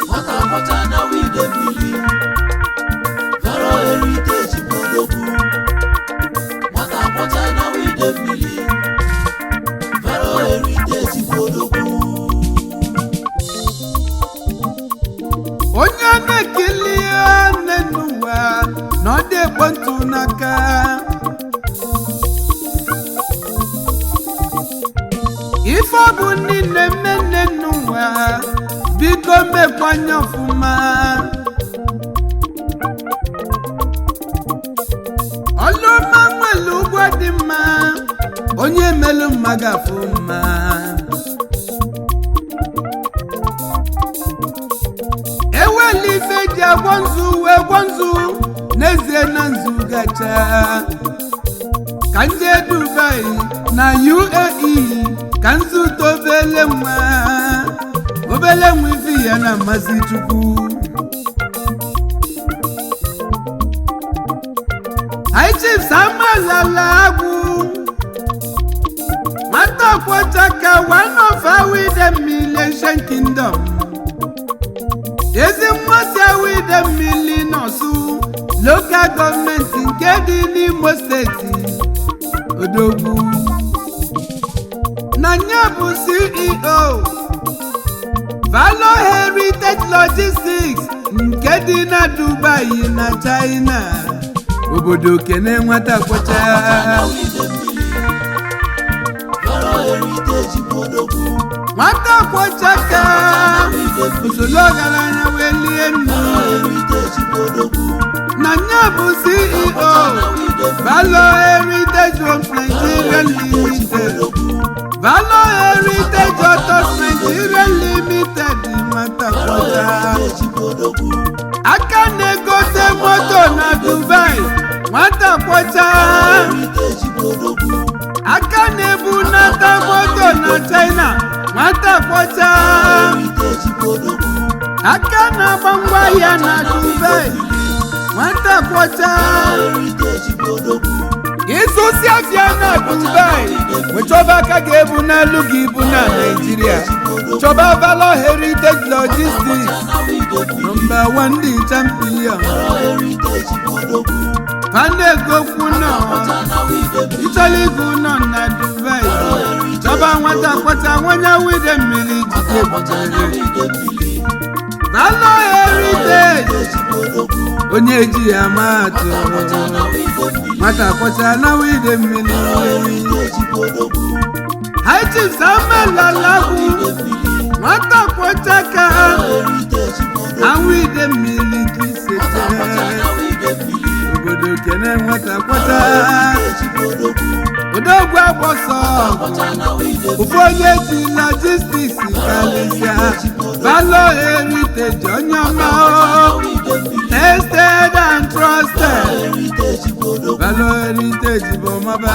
Nwata kwọcha na wide mmiri, Valor Heritage bụ odogwu. Nwata kwọcha na wide mmiri, Valor Heritage bụ odogwu. Onye na-ekili nne n'ụwa na ọ dị ekpo ntụ n'aka. Ife ọ bụ niile mme nne n'ụwa, biko mekwanye ọfụma. Ọlụma nwere ụgwọ dị mma, onye melụ mma ga-afụ mma. Ewela ife ji agwọ nzu wee gwọ nzu, n'ezie na nzu gacha. Ka nje Dubai na UAE ka nzu tobele nwa, obele nwa ife ya na mmasị Chukwu. High Chief Samuel Agwu, nwata kwọchaka, one of Awide Ancient Kingdom, ezi mmasị Awide Mmili n'Ọsụ Local Government nke dị n'Imo Steeti. Odogwu na nye bụ CEO Valor Heritage Logistics nke dị na Dubai na China. Obodo kene nwata kwọcha. Na wide mmiri, Valor Heritage bụ odogwu. Nwata kwọcha ka usoro ọgaranya wee lie nnu. Valor Heritage bụ odogwu. Na nye bụ CEO Valor Heritage Homes Nigeria Limited, Valor Heritage Autos Nigeria Limited. Nwata kwọcha Heritage bụ odogwu. aka na-egote moto na Dubai, nwata kwọcha Heritage bụ odogwu. aka na-ebunata moto na China, nwata kwọcha Heritage bụ odogwu. aka na-agba ngwaahịa na Dubai, nwata kwọcha. Heritage bụ odogwu. Ịzụsi afịa na Dubai, wechọba aka ga-ebu n'elu gị ibu na Naijiria, chọba Valor Heritage Logistics. Na wide mmiri, Number 1 dị champion. Valor Heritage bụ odogwu. Panegokwu nọ. Na wide mmiri, Ịchọrọ ịgụ nọ na Dubai, chọba nwata kwọcha, nwanye wide mmiri jide na ebubere. wide mmiri, Valor Heritage. Heritage bụ odogwu. Onye ji ya maa atụ. Na wide mmiri, Nwata kwọcha na wide mmiri. Heritage bụ odogwu. High Chief Samuel Alagwu, nwata kwọcha ka Heritage bụ odogwu. Awụ ide mmiri ka isete. Na wide mmiri, Obodo kene nwata kwọcha. Heritage bụ odogwu. Odogwu agbọsọ. Na wide Ofu onye ji logistics kalịsịa. Valor Heritage, onye ọma o. Tested and trusted. Heritage bụ odogwu. Valor Heritage bụ ọmaba.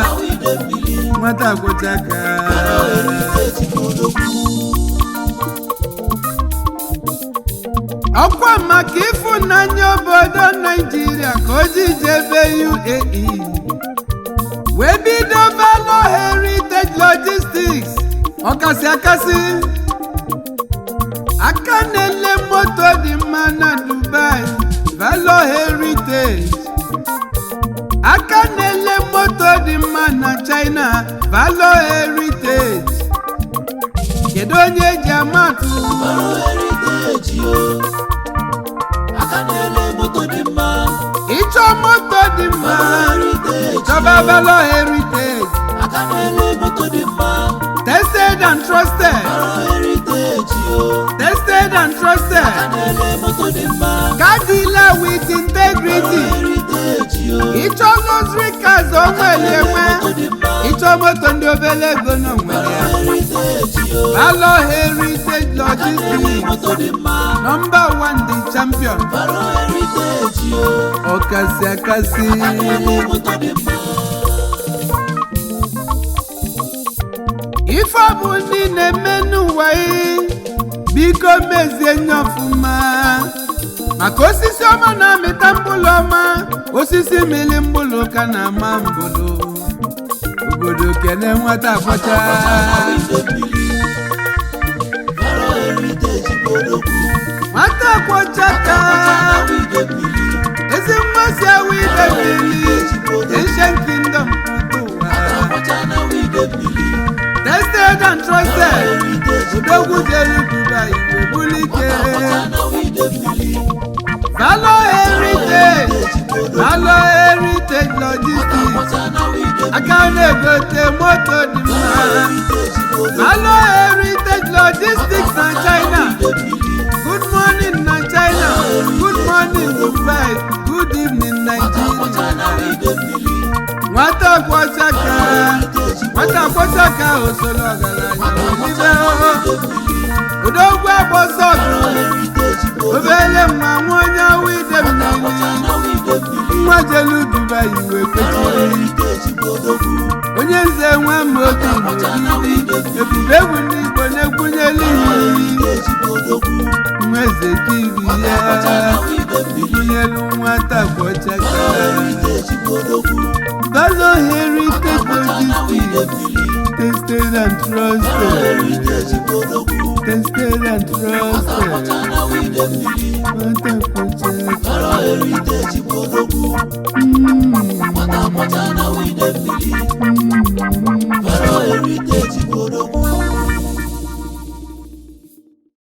Na wide mmiri, Nwata kwọcha ka. Heritage bụ odogwu. Ọkwa maka ịfụnanya obodo Naijiria ka o ji jebe UAE wee bido Valor Heritage Logistics. Ọkasị akasị, aka na-ele moto dị mma na Dubai. Valor Heritage, aka na-ele moto dị mma na China. Valor Heritage, kedu onye eji amatụ? Valor Heritage o, aka na-ele moto dị mma. Ịchọ moto dị mma, Valor Heritage, chọba Valor Heritage. Aka na-ele moto dị mma. Tested and trusted. Valor Heritage o, Tested and trusted. Aka na-ele moto dị mma. Car dealer with integrity. Heritage o, Ịchọ luxury cars, o nwere enwe. Moto dị mma. Ịchọ moto ndị obere ego na onwere ya. Heritage o, Valor Heritage. Aka na-ele Logistics, moto dị mma. number 1, the champion. Valo Heritage o. Ọkasị akasị. Aka na-ele moto dị mma. Ife ọ bụ ndị na-eme n'ụwa yị, biko mezie nye ọfụma, maka osisi ọma na-amịta mkpụrụ ọma, osisi mịrị mkpụrụ ka na-ama mbụlụ. Obodo kene nwata kwọcha. Kwọcha na wide mmiri. Valo Heritage bụ odogwu. Nwata kwọcha ka Kwọcha na wide mmiri. Ezi nwa si awụ ide mmiri, Ancient Kingdom pụta ụwa. Kwọcha na wide mmiri. Tested and trusted. Heritage bụ Odogwu jere Dubai wee bulike. Kwọcha na wide mmiri. Valo Heritage, Valo Heritage Logistics, Kwọcha na wide aka na-egote moto dị mma. Heritage bụ odogwu. Valo Heritage Logistics na China. Good morning na China, good morning Dubai, good evening Nigeria. Nwata kwọchaka, nwata kwọchaka, osoro ọgaranya welibe. Odogwu agbọsọgụ, obere nwa nwa onye awụ ide mmiri, nwa jelu Dubai wee kwechiri. Onye nze nwa m obi n'ogidi, ebube egwu ndị Igbo na-egwunyelu iyi. Nwa eze kiri ya gụnyelu nwata kwọchaka. Valo Heritage Logistics, tested and trusted, tested and trusted. Nwata kwọchaka. Heritage bụ odogwu.